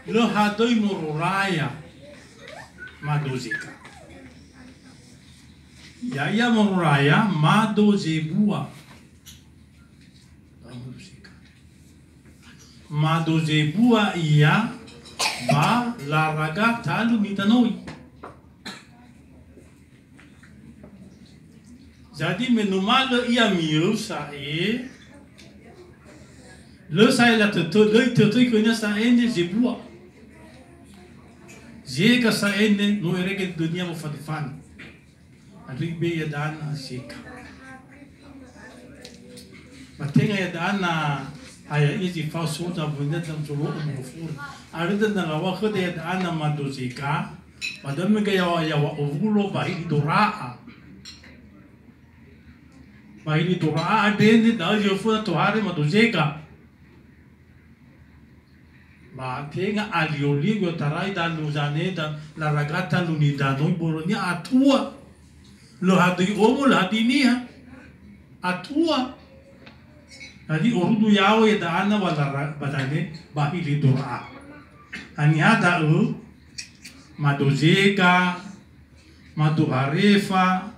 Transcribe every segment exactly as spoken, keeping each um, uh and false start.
Lö hadöi mororaya mado Zeka. Ya'ia mororaya mado zebua. Mado zebua ia ba laraga talu nitanoi. Jadi me numalö ia miöu sa'e, lö sa'e latötö, lö itötöi khönia sa'e nde zebua. Zeka sa'e nde no erege dönia wofadifani. Andrö ibe'e ia dana Zeka. Ba tenga ia dana haya izi fao soda bunda dan solo umur fur. Aröda na lawa khöda ia dana mado Zeka. Ba dömi ga yawa, yawa owulo ba hili dora'a. Ba hili dora'a andre nde da'ö zi oföna tohare mado Zeka. Ba tenga alio-lio i'otarai dalu zane da laraga talu nidanoi börönia atua. Lö hadöi omo, lö hadöi niha. Atua. Jadi orudu yaŵa ia da'ana wa lara-, ba dane ba hili dora'a. Haniha da'ö? Mado Zeka, mado Harefa,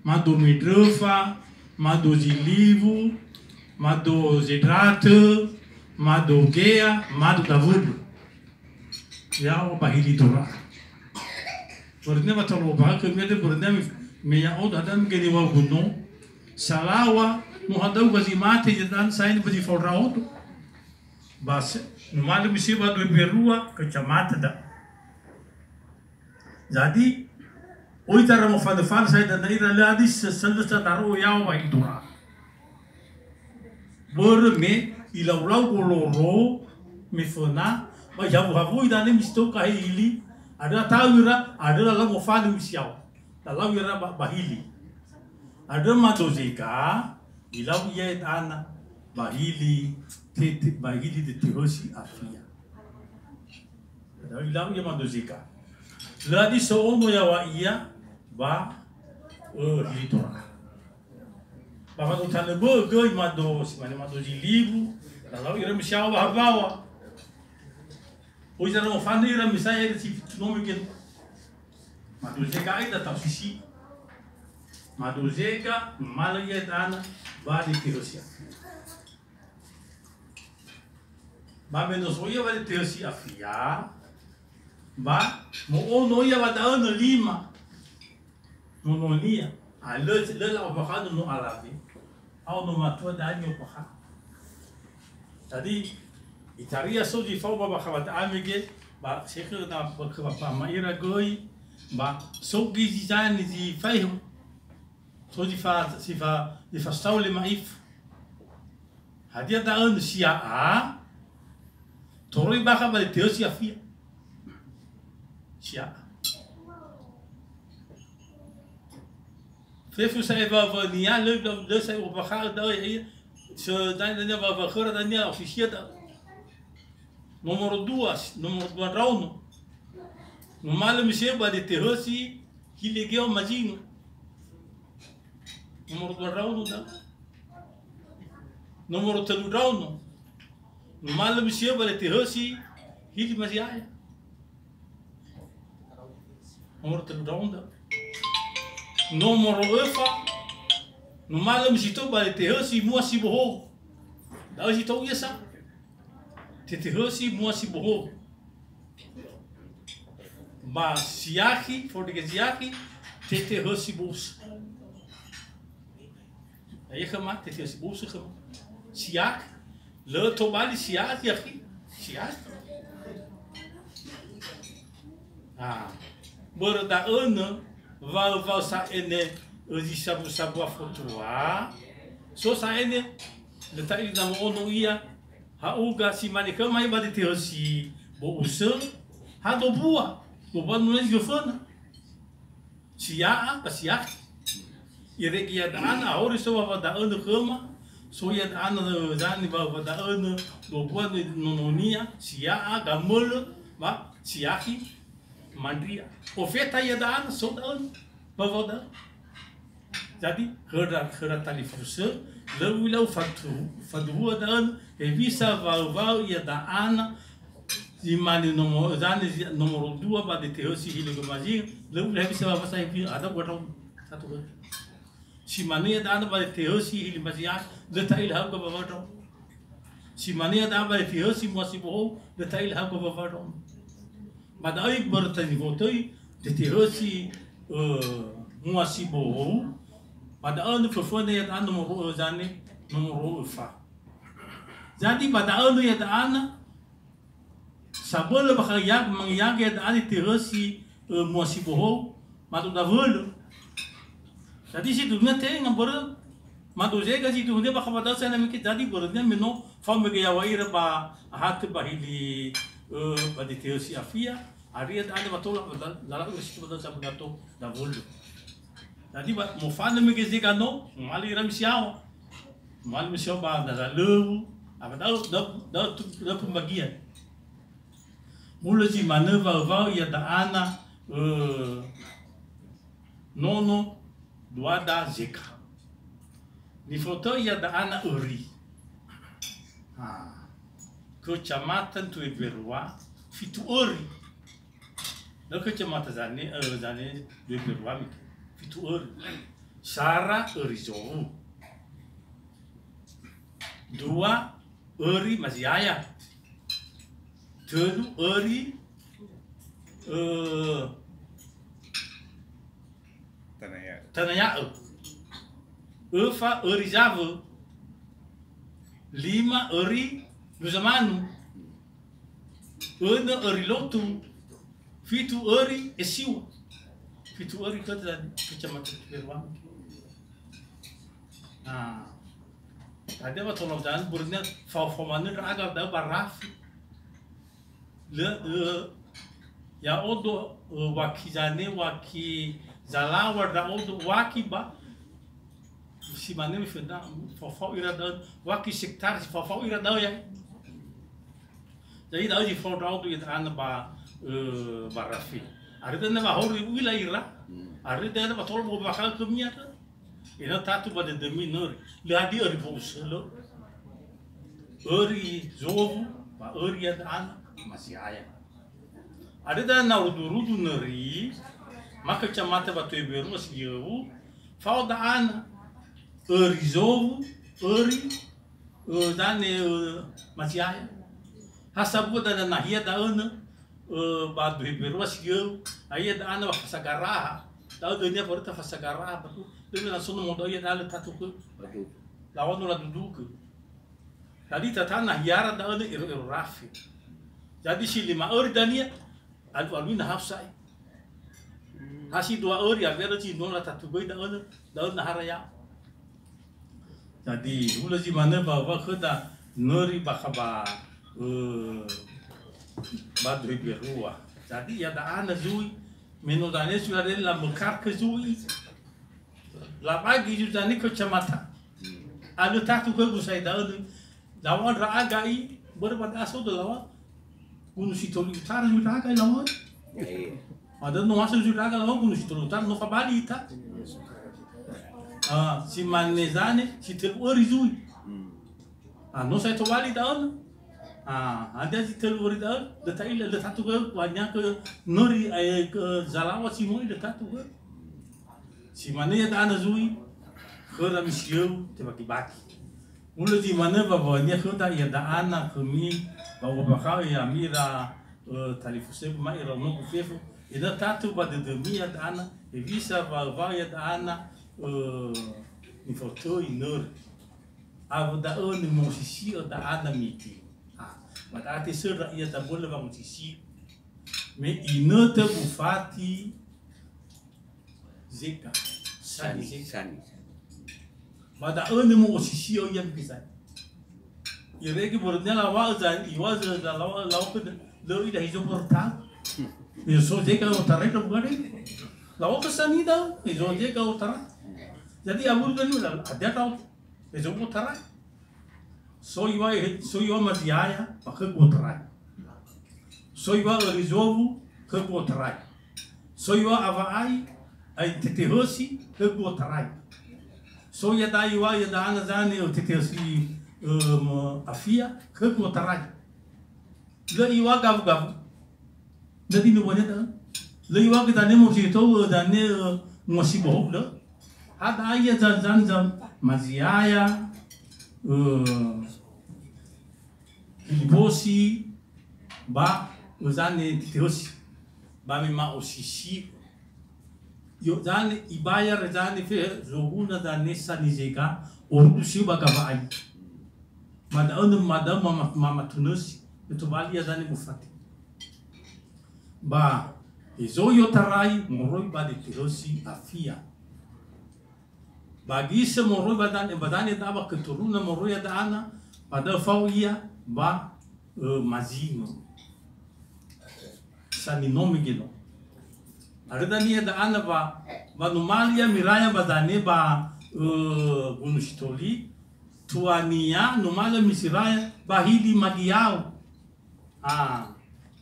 mado Mendröfa, mado Ziliwu, mado Zendratö, mado Gea, mado Dawölu. Yaŵa ba hili dora'a. Börönia wa tolo ba khömi andre börönia me, me ya'odo hadia mege niŵa'ögu no. Salaŵa, no hadöi ga zi mate ia da'ana sa'e nde ba zi fao ndra'odo. Ba se, numalö misiwa dua mberua, kecamatan da. Jadi, oi tara mofanö-fanö sa'e dana ira lö adi se-, selö sa daro'o yaŵa ba hili dora'a. Börö me ilau-lau goloro me föna, ba ihawu-hawui dane misi tou ka hili, andrö ata'u ira, andrö lalau mofanö misi yaŵa. Lalau ira ba, ba hili. Andrö mado Zeka, ilau ia da'ana ba hili tete, ba hili Detehösi Afia. Ilau ia mado Zeka. Lö adi so ono yaŵa ia ba, ö, hili dora'a. Ba mado tanö bö'ö göi mado, si mane mado Ziliwu, lalau ira misi yaŵa ba Hawawa. Oi zara mofanö ira misa ira si fitu nomi gen. Mado Zeka ai da tau sisi. Mado Zeka, numalö ia da'ana ba Detehösi Afia. Ba me no so ia ba Detehösi Afia, ba mo'ono ia ba da'ö nö lima nononia. A lö, lö la'ombakha'ö nono alawe. Ao no matua da'e ni'ombakha'ö. Jadi, itaria so zi fao ba bakha ba da'e mege, ba sekhe na ba khö ba pama ira göi, ba so göi zi zani zi faihu. So zi fa, zi fa, zi fasao le ma'ifu. Hadia da'ö nö sia'a? Toröi bakha ba Detehösi Afia. Sia'a. Fefu sa'e wa-, wa-, nia lö, lö, lö sa'e u'ombakha'ö da'ö ya'ia. Sö dania, dania wa-, wa khöra dania ofisia da'ö. Nomoro dua, nomoro dua ndraono. Numalö misiwö ba Detehösi hili Geo Mazinö. Nomoro dua ndraono da'ö. Nomoro tölu ndraono. Numalö misiwö ba Detehösi hili Maziaya. Nomoro tölu ndraono. Nomoro öfa, numalö misi tou ba Detehösi mua sibohou. Da'ö si tou ia sa. Detehösi mua sibohou. Ba siakhi, fondrege siakhi, Detehösi bousa. Ae khöma, Detehösi bousa khöma. Siakhi. Lö tobali siakhi, akhi. Siakhi. Ah, börö da'ö nö, wa-, wa sa'e nde, ö, zi sabu-sabu afotua. So sa'e nde, lö ta'ila na mo'ono ia, ha'uga si mane khöma ia ba Detehösi bousa, ha dobua, dobua nunö zi föna. Sia'a ba siakhi. Irege ia da'ana, ahori so wa-, wa da'ö nö khöma, so ia da'ana, zani wa-, wa da'ö nö, dobua nö nononia, sia'a, gamölö, ba siakhi, mandria. Ofeta ia da'ana, so da'ö nö, ba wa da'ö. Jadi, khöra, khöra talifusö, lö ulau fatu-, faduhua da'ö nö, hewisa wa-, wa ia da'ana, Si mane nomoro, zane zi-, nomoro dua ba D T H si hili gamazi, lö u'ila bisa ba fasa ipi, ada buat dong. Satu ke. Si mane ya dana ba D T H si hili mazi ya, lö ta'ila hau ke ba dong. Si mane ya dana ba D T H si mua si bohou, lö ta'ila hau ke ba dong. Ba da'ö börö tani fotöi, D T H si, eh, mua si bohou, ba da'ö nö föföna ya dana nomoro, eh, zane, nomoro öfa. Jadi ba da'ö nö ya dana, sabölö bakha ya, mangiyaga ya da'ö D T H si, eh, mua si bohou, mato dawölö. Jadi si dunia tenga börö, mato zega si dunia bakha ba da'ö sana mike, jadi börönya me no fao mege yaŵa ira ba ahatö ba hili, eh, ba D T H si afia, ari ya da'ö ba tola, la, la, la, si ba da'ö sa ba gato dawölö. Jadi ba, mofanö mege zega no, mali ira misiawa. Mali misiawa ba da'ö lö, apa da'ö, da'ö, da'ö tu, da'ö pembagian. Hulö zi manö wa'ö-wa'ö ya da'ana, eh, nono duada zeka. Nifotöi ya da'ana öri. Ha. Kecamatan Tueberua, fitu öri. Lö kecamatan zane, eh, zane Tueberua mike. Fitu öri. Sara öri zowu. Dua öri maziaya. Tölu öri, eh, Tanaya. Tanaya'ö. Öfa öri zawö. Lima öri luza manu. Önö öri lotu. Fitu öri esiwa. Fitu öri kota kecamatan Tueberua. Nah, ada ba tolong jalan burnya fau-fau manö ndra'aga da'ö ba rafi. Lö, eh, ya'odo, eh, waki zane, waki zalaŵa ndra'odo, waki ba, si mane miföna, fao-fao ira da'ö, waki sektar si fao-fao ira da'ö ya. Jadi da'ö zi fao ndra'odo ya da'ana ba, eh, ba rafi. Ari da'ö na wahori u'ila ira, ari da'ö na ba tolo mo bakha khömia da'ö. Ena'ö tatu ba dödömi nöri. Lö hadia öri fo'usölö. Öri zowu, ba öri ya da'ana, maziaya. Ada da'ö na rudu-rudu nöri, maka kecamatan ba Tueberua si yöwu, fao da'ana, öri zowu, öri, ö, zane, ö, maziaya. Ha sabua da'ö nahia da'ö nö, ö, ba Tueberua si yöwu, aia da'ana ba fasagaraha. Da'ö dönia baröta fasagaraha, batu, dönia langsung modoi ya da'ö lö tatu ke. Lawan la dudukö. Jadi tata nahiara da'ö nö ero-ero rafi. Jadi si lima öri dania, alu-alui na hafsai. Ha si dua öri, awera zi no la tatu göi da'ö nö, da'ö nahara ya. Jadi, hulö zi manö ba, ba khöda nöri bakha ba, eh, ba Tueberua. Jadi, ya da'ana zui, me no dane zui la mekar ke zui. Labagi zui dane kecamatan. Alö tatu ke gusai da'ö, lawan ndra'aga i, börö ba da'ö so da'ö lawan. Gunung Sitoli Utara zui ndra'aga i lawan. Iya. Ada no masuk zui ndra'aga lawan Gunung Sitoli Utara, no fabali ita. Ah, si mane zane, si tölu öri zui. Hmm. Ah, no sai tobali da'ö. Ah, ada si tölu öri da'ö, lö ta'ila, lö tatu göi, banyak ke nöri, eh, ke zalaŵa si möi lö tatu göi. Si mane ya da'ana zui, khöra misiöu, tebagi-bagi. Hulö zi manö ba wa'önia khöda ya da'ana khömi, ba u'ombakha'ö ya'ami ira, ö, talifusögu ma iraonogu fefu. Ena'ö tatu ba dödömi ya da'ana, hewisa wa, wa ya da'ana, ö, nifotöi nöri. Awö da'ö nö mosisi'ö da'ana miti. Ah, ba da'ö tesöndra ia zabölö wangosisi'ö. Me inötö bufati Zeka. Sani, sani, zeka. Sani. Ba da'ö nö mo'osisi'ö ia mege sani. Irege börönia lawa'ö za-, iŵa'ö za-, za-, lawa-, lawa'ö khö lö ida hizo böröta. Izo so zeka otarai da bugare. Lawa'ö khö sani da, izo zeka otarai. Jadi, awölu dani la, ada tau. Izo otarai. So iŵa'ö, so iŵa'ö maziaya, ba khögu otarai. So iŵa'ö öri zowu, khögu otarai. So iŵa'ö awa'ai, ai tetehösi, khögu otarai. So iada'a iŵa'ö ia da'ana zane, ö, tetehösi, ö, mö, afia, khögu otarai. Lö iŵa'ö gawu-gawu. Jadi nubuania da'ö. Lö iŵa'ö dane mo si tou, dane, eh, nguasi bohou, lö. Hada ia zan-, zan-, zan-, maziaya, eh, hilibosi, ba, eh, zane titehösi. Ba me ma'osisi. Yo zane ibayar zane fe, zoguna zane sanizega, orudu siu ba gawa'ai. Ma da'ö nö, ma da'ö mama-, mamatunösi, me tobali ia zane mufate. Ba, hezo i'otarai moroi ba detehösi afia. Ba gisö moroi ba dane, ba dane da'a ba keturunan moroi ia da'ana, ba da'ö fao ia ba, ö, mazinö. Saninome gelo. Arö dania da'ana ba, ba numali ia miraya ba dane ba, ö, Gunung Sitoli, tuania numali misiraya ba hili magiau. Ah,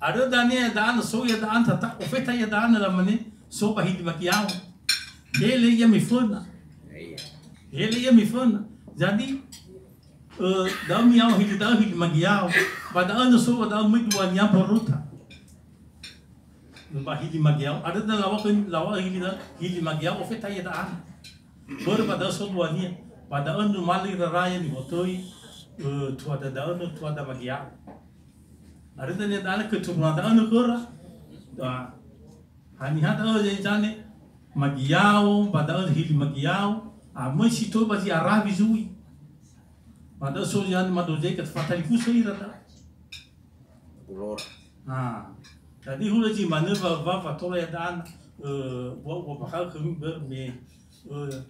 arö dania da'ana so ia da'ana tata, ofeta ia da'ana lamane so ba hili magiau. Hele ia miföna. Hele ia miföna. Jadi, eh, da'ö miau hili da'ö hili magiau. Ba da'ö nö so ba da'ö möi duania mboröta. Ba hili magiau. Arö da laŵa'ö, laŵa'ö hili da, hili magiau ofeta ia da'ana. Börö ba da'ö so duania. Ba da'ö numali raraya nifotöi, eh, tuada da'ö nö tuada magiau. Arö dania da'ana keturunan da'ö nö khöra. Da. Haniha da'ö zane magiau, ba da'ö hili magiau, a möi si tou ba zi arawi zui. Ba da'ö so zane madozei ke fatalifusö ira da. Ulora. Ah. Jadi hulö zi manö wa, wa, wa tola ia da'ana, eh, wa, wa bakal khömi börö me, eh,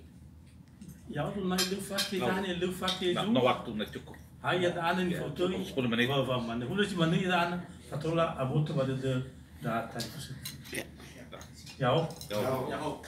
Ya, waktu na lö fake, no, dane lö fake no, zu. No waktu na cukup. Hai, ya, da'ana ni, ya, foto cukup i. Sepuluh menit. Wa, wa, mana? Hulö zi manö ia da'ana. Fatola aboto ba dödö da tadi. Ya. Ya, oh. Ya, oh.